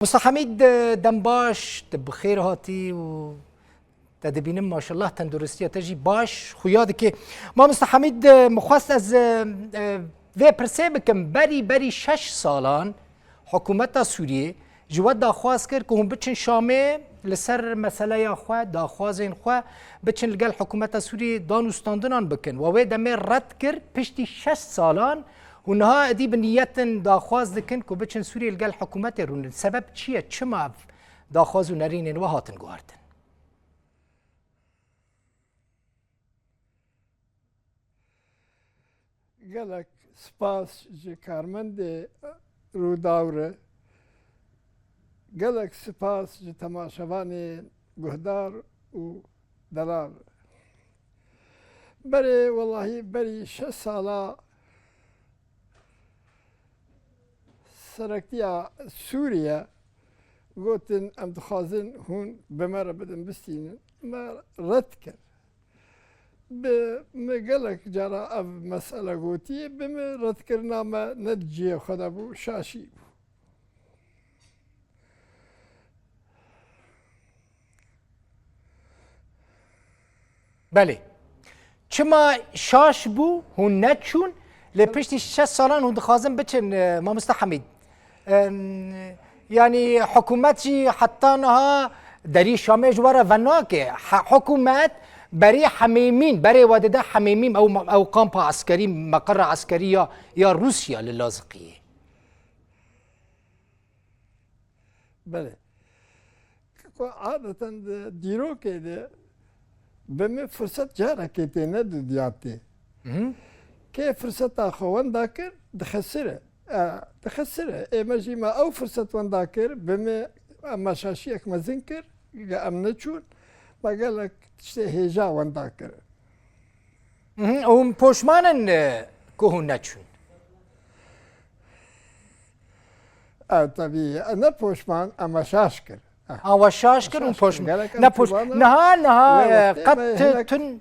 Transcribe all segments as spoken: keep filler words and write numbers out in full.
Musta Hemîd, e, dem baş, tu bi xêr hatî û te dibînim maşallah tenduristiya te jî baş xuya dike. Mamosta Hemîd, e, min xwest ez, e, e, vê pirsê bikim, berî, berî şeş salan hikûmeta Sûriyê ji we daxwaz kir ku hûn biçin Şamê li ser meseleya xwe, daxwazên xwe biçin li gel hikûmeta Sûriyê dan û standinan bikin. We wê demê red kir, piştî şeş salan hûn niha êdî bi niyet in daxwaz dikin ku biçin Sûriyê li gel hikûmetê rûnin. Sebeb çi ye? Çima ev daxwaz û nerînên we hatin guhertin? Gelek spas ji karmendê Rûdaw re. Gelek spas ji temaşevanê guhdar û delal re. Berê, welahî berî şeş sala Serektiya Sûriye gotin, em dixwazin hûn bi me re bidin bistînin. Me red kir. Bi min gelek cara ev mesele gotiye, bi min redkirina me ne di cihê xwe de bû, şaşî bû. Belê. Çima şaş bû, hûn neçûn? Lê piştî şeş salan hûn dixwazin biçin, e, Mamosta Hemîd. Em, yanî hikûmet jî heta niha derî Şamê ji we re venake. He-, hikûmet berî Hemêmîn, berê we dide Hemêmîn, ew, ew kampa eskerî, meqera eskerî ya, ya Rûsya li Laziqiyê. Belê. Ku adeten di dîrokê de bi min firset carekê tê, ne du diya tê. Hı hı. Kê firseta xwe wenda kir, dixesire. E, dixesire. Ê me jî me ew firset wenda kir, bi min, em me şaşiyek mezin kir, ge em neçûn, me gelek tiştê hêja wenda kir. Hı hı. Hûn poşman in, e, ku hûn neçûn? E, tebî, e, ne poşman, em me şaş kir. E. Ha, we şaş kir û poşman. Gelek em ne poş-, niha, niha, e, qet tu, tu,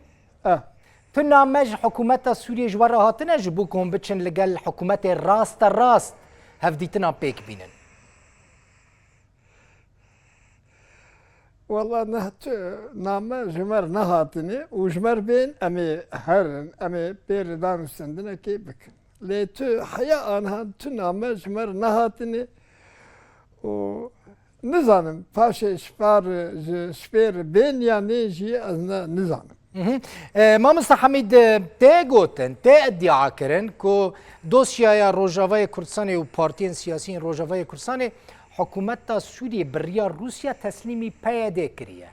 tu name ji hikûmeta Sûriyê ji we re hatine ji bo ku hûn biçin li gel hikûmetê raste rast hevdîtinan pêk bînin? Wela ne tu name ji me re nehatine û ji me re bên em ê herin, em ê pê re danûstendinekê bikin. Lê tu heya aniha tu name ji me re nehatine û nizanim paşê ji par, ji, ji pê re bên ya nê jî ez ne, nizanim. Hı hı. E, Mamosta Hemîd, e, tê gotin, tê iddia kirin ku dosyaya Rojavayê Kurdistanê û partiyên siyasî yên Rojavayê Kurdistanê hikûmeta Sûriyê bi riya Rûsya teslîmî P Y D kiriye.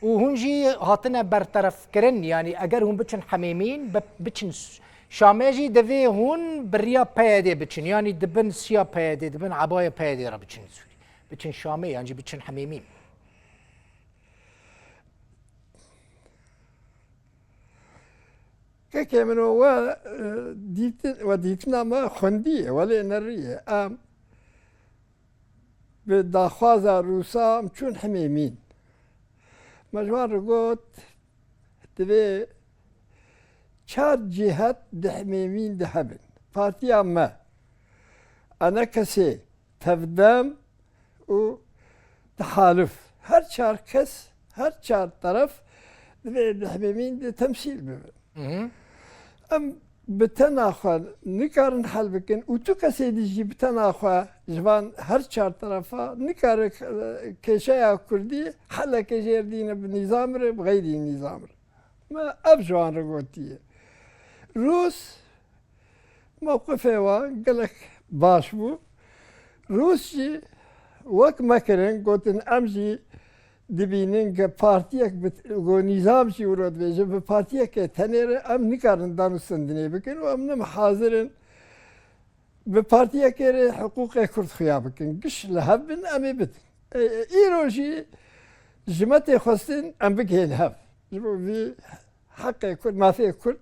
Û hûn jî hatine berterefkirin, yanî eger hûn biçin Hemêmîn, bi-, biçin Ş-, Şamê jî divê hûn bi riya P Y D biçin, yanî di bin siya P Y D, di bin ebaya P Y D re biçin Sûrî-, biçin Şamê, yan jî biçin Hemêmîn. Kekê min, we, e, dîtin, we dîtina me xwendî ye, welê nerî ye. Em bi daxwaza Rûsa em çûn Hemêmîn. Me ji wan re got, divê çar cîhet di Hemêmîn de hebin. Partiya me, ENKSê, Tevdem û Tehaluf. Her çar kes, her çar teref divê di Hemêmîn de temsîl bibin. Hı hı. Em bi tena xwe nikarin hel bikin û tu kesê dî jî bi tena xwe ji van her çar terefa nikare, e, kêşeya Kurdî heleke jêr dîne bi nîzam re, bi xeyrî nîzam re. Me ev ji wan re gotiye. Rûs mewqifê wan gelek baş bû. Rûs jî wek me kirin, gotin, em jî dibînin ku partiyek bi, ku nîzam jî wilo dibêje, bi partiyeke tenê re em nikarin danûstendinê bikin û em ne hazir in bi partiyekê re hiqûqê Kurd xuya bikin. Giş li hev bin, em ê bidin. E, e, îro jî ji me tê xwestin em bigihên hev. Ji bo vî heqê Kurd, mafê Kurd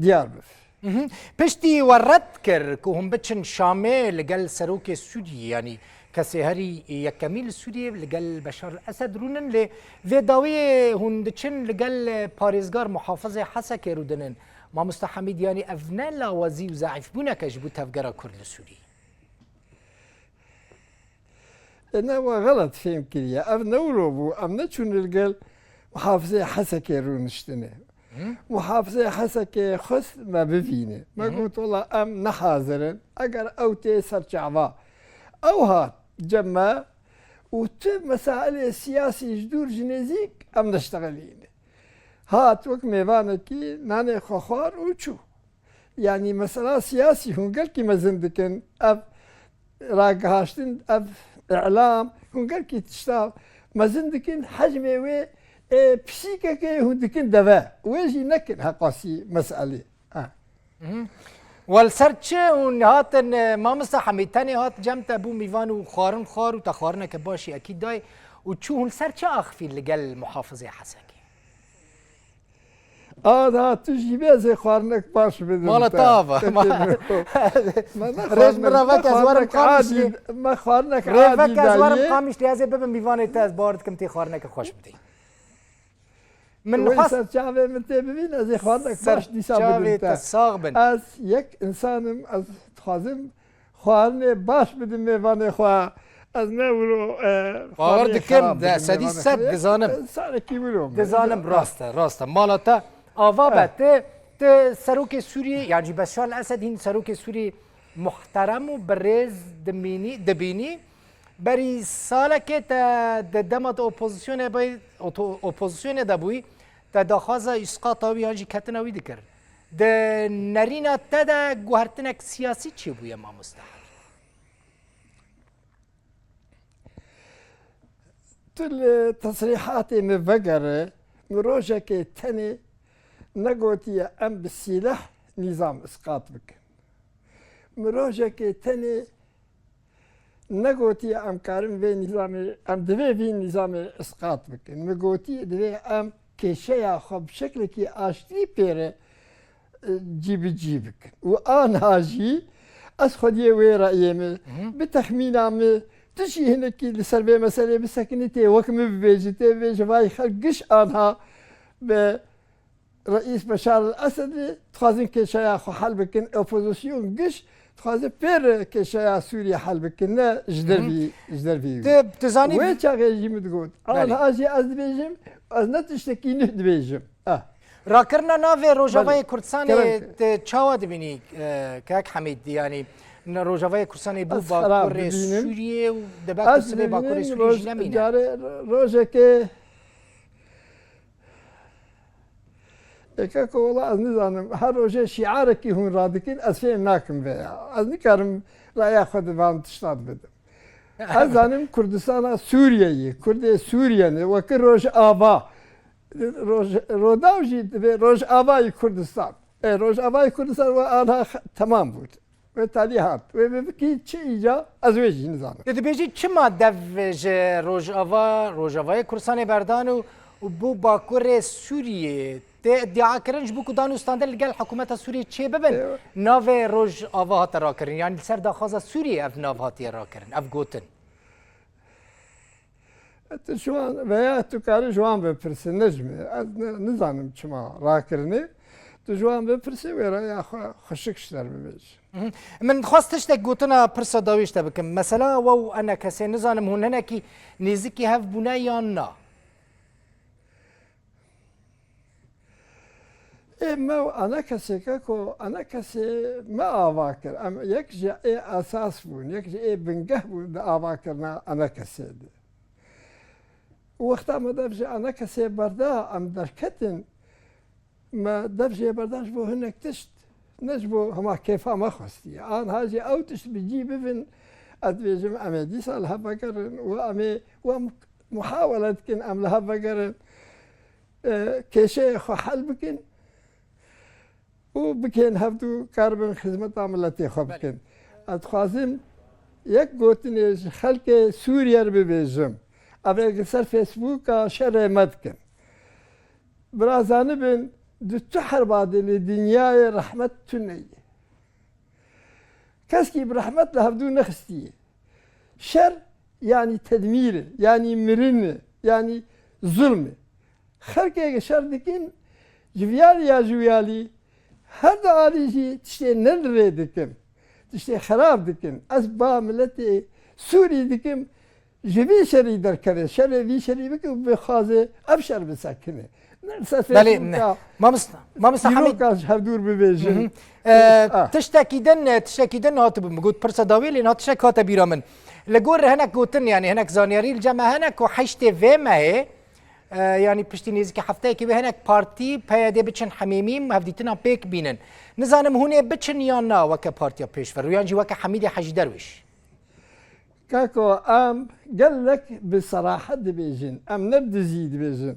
diyar bibe. Mhm. Piştî we red kir ku hûn biçin Şamê li gel serokê Sûriyê, yanî kesê herî yekemî li Sûriyê li gel Beşar el Esed rûnin, lê vê dawiyê hûn diçin li gel parêzgar muhafizê Hesekê rûdinin. Mamosta Hemîd, yanî ev ne lawazî û zeîfbûnek e ji bo tevgera Kurd li Sûriyê? E, ne we xelet fêm kiriye. Ev ne wilo bû. Em neçûne li gel muhafizê Hesekê rûniştine. Muhafizê Hesekê xwest me bivîne. Me got, wela em ne hazir in. Eger ew tê ser çava. Ew hat cem me û tu mesailê siyasî ji dûr ji nêzîk em neştexilîne. Hat wek mêvanekî nanê xwe xwar û çû. Yanî mesela siyasî hûn gelkî mezin dikin. Ev ragihaştin, ev îlam, hûn gelkî tişta mezin dikin, hecmê wê, ê, pisîkekê hûn dikin deve. Wê jî nekin heqasî meselê. Ha. Mhm. Wel ser çi hûn hatin, e, mamosta Hemîd, tenê hat cem te bû mîvan û xwarin xwar û te xwarineke başî ekîd dayê û çû hûn ser çi axifî li gel muhafizê Hesekê? Ada tu jî bê ez ê xwarinek baş bidim Mala te. Tava. Peki, me ne Rêj xwarinek, min ravek me ez werim xwarinek Qamişlî. Adî, me xwarinek Rêvek adî ez werim dayê. Qamişlî, ez ê bibim mîvanê te, ez bawer dikim tê xwarineke xweş bidî. Min Wê xwest ser çavê min tê bibîn, ez ê xwarinek Ser baş dîsa çavê bidim te te. Sax bin. Ez yek insanim, ez dixwazim Xwarinê baş bidin mêvanê xwe. Ez ne wilo, e, Bawer xwarinê dikim, xerab de, bidin sedî mêvanê sed xwe. Dizanim. Sarekî wilo me. Dizanim, rast e, rast e. Mala te ava be. Eh. Ti, ti serokê Sûriyê, yan jî Beşar el Esed hîn serokê Sûriyê muhterem û bi rêz dimînî, dibînî. Berî salekê te di dema te opozisyonê bûyî, oto-, opozisyonê de bûyî, te daxwaza îsqata wî yan jî ketina wî dikir. Di nerîna te de guhertinek siyasî çêbûye, mamoste Hemîd? Tu li tesrîhatê min vegere, min rojekê tenê negotiye em bi sîleh nîzam isqat bikin. Min rojekê tenê negotiye em karin vê nîzamê, em divê vî nîzamê isqat bikin. Min gotiye divê em kêşeya xwe bi şeklekî aştî pê re, e, cî bi cî bikin. Û anha jî ez xwediyê wê reyê min, Hı hı. bi texmîna min, tu jî hinekî li ser vê meselê bisekinî tê wek min bibêjî, tê bibêjî vay xelk giş anha bi Reîs Beşar el Esedî dixwazin kêşeya xwe hel bikin, opozîsyon giş dixwaze pê re kêşeya Sûriyê hel bikin, ne ji Hı hı. dervî, ji dervî wî. Tu, tu zanî Wê çaxê jî min digot. Belê. Anha jî ez dibêjim, ez ne tiştekî nû dibêjim. Ah. Rakirina navê Rojavayê Belê. Kurdistanê Kerem. Te çawa dibînî, e, kek Hemîd? Yanî, ne Rojavayê Kurdistanê bû Ez xerab Bakurê dibînim. Sûriyê û debe ku Ez sibê Bakurê dibînim Sûriyê roj-, jî nemîne. carê rojekê Ê keko, wela ez nizanim, her rojê şiarekî hûn radikin, ez fêm nakim vê ya. Ez nikarim raya xwe di van tiştan bidim. Ez zanim Kurdistana Sûriyeyê, Kurdê Sûriye ne, wekî Rojava. Roj-, Rodaw jî divê Rojavayê Kurdistan. Ê, Rojavayê Kurdistan we anha xe-, temam bû. Wê talî hat. Wê bibikî çi îca, ez wê jî nizanim. Tu dibêjî çima dev ji Rojava, Rojavayê Kurdistanê berdan û, û bû Bakurê Sûriyê? Tê îdia kirin ji bo ku dan û standin li gel hikûmeta Sûriyê çêbibin, Ew. navê Rojava hate rakirin. Yanî li ser daxwaza Sûriyê ev nav hatiye rakirin, ev gotin. Tu ji wan veya tu karî ji wan bipirsî, ne ji min. Ez ne, nizanim çima rakirine. Tu ji wan bipirsî, wê raya xwe xweşik ji te re bibêje. Mhm. Min dixwest tiştek gotina pirsa dawî ji te bikim. Mesela we û enekesê, nizanim hûn hinekî nêzikî hev bûne yan na? Ê me û enekesê keko, enekesê me ava kir. Em yek ji ê esas bûn, yek ji ê bingeh bûn di avakirina enekesê de. Wexta me dev ji enekesê berda, em derketin, me dev jê berda ji bo hinek tişt, ne ji bo hema kêfa me xwestiye. Anha jî ew tişt bi cî bibin, ez dibêjim em ê dîsa li hev vegerin û em ê, û em muhawele dikin em li hev vegerin, e, kêşeyê xwe hel bikin û bikên hevdû karibin xizmeta miletê xwe Belê. bikin. Ez dixwazim yek gotinê ji xelkê Sûriye re bibêjim. Ev ê li ser Facebooka şerê me dikin. Bira zanibin, di tu herba de li dinyayê rehmet tune ye. Keskî bi rehmet li hevdû nexistiye. Şer, yanî tedmîr e, yanî mirin e, yanî zulm e. Xelkê şer dikin, ji viyalî ya ji wiyalî, her du alî jî tiştê ne li rê dikin, tiştê xerab dikin. Ez ba miletê Sûrî dikim, Ji vî şerî derkeve, şerê vî şerî bike û bixwaze ev şer bisekine. Ser Belê, Facebooka, mamosta, mamosta Hamîd. Dîroka ji hevdûr bibêjin. Hı hı. Ee, ah. Tiştekî din, tiştekî din hatibû min got pirsa dawê lê niha tiştek hate bîra min. Li gor hinek gotin, yani hinek zanyarî li cem me hene ku heştê vê mehê, e, yani piştî nêzîkî hefteyekê wê hinek partî P Y D biçin Hemêmî û hevdîtinan pêk bînin. Nizanim hûn ê biçin yan na weke Partiya Pêşverû yan jî weke Hemîdê Hecî Derwîş? Kako, em gelek bi serahet dibêjin, em ne bi dizî dibêjin.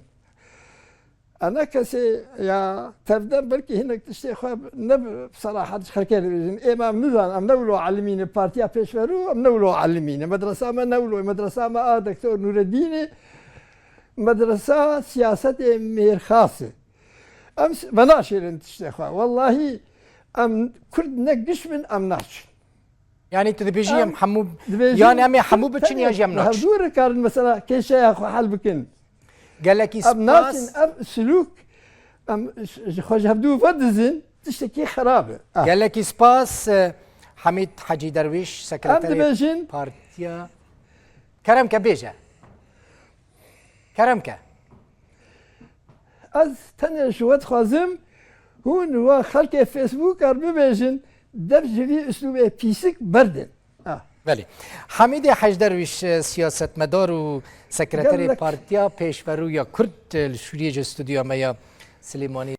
Ene kesê ya tevde belkî hinek tiştê xwe ne bi serahet ji xelkê dibêjin. Ê me em nizan, em ne wilo elimî ne, partiya pêşverû, em ne wilo elimî ne. Medresa me ne wilo, medresa me a Doktor Nûredînê, medresa siyasetê mêrxas e. Em s-, venaşêrin tiştê xwe. Wellahî em Kurd ne giş bin, em naçin. Yani tu dibêjî em hemû, yani em ê hemû biçin yan jî em naçin. Hevdû re karin mesela kêşeya xwe hel bikin. Gelekî spas. Em naçin, ev silûk, em ji xwe ji hevdû vedizin, tiştekî xerab e. Ah. Gelekî spas, e, Hamîd Hecî Derwîş, sekreterê partiya. Kerem ke bêje. Kerem ke. Ez tenê ji we dixwazim, hûn we xelkê Facebooka re bibêjin, dev ji vî uslûbê pîsik berdin. Ah. Belê. Hamîdê Hecderwîş, e, siyasetmedar û sekreterê Partiya Pêşverû ya Kurd, e, li Sûriyê ji stûdyoya me ya Silêmaniyê.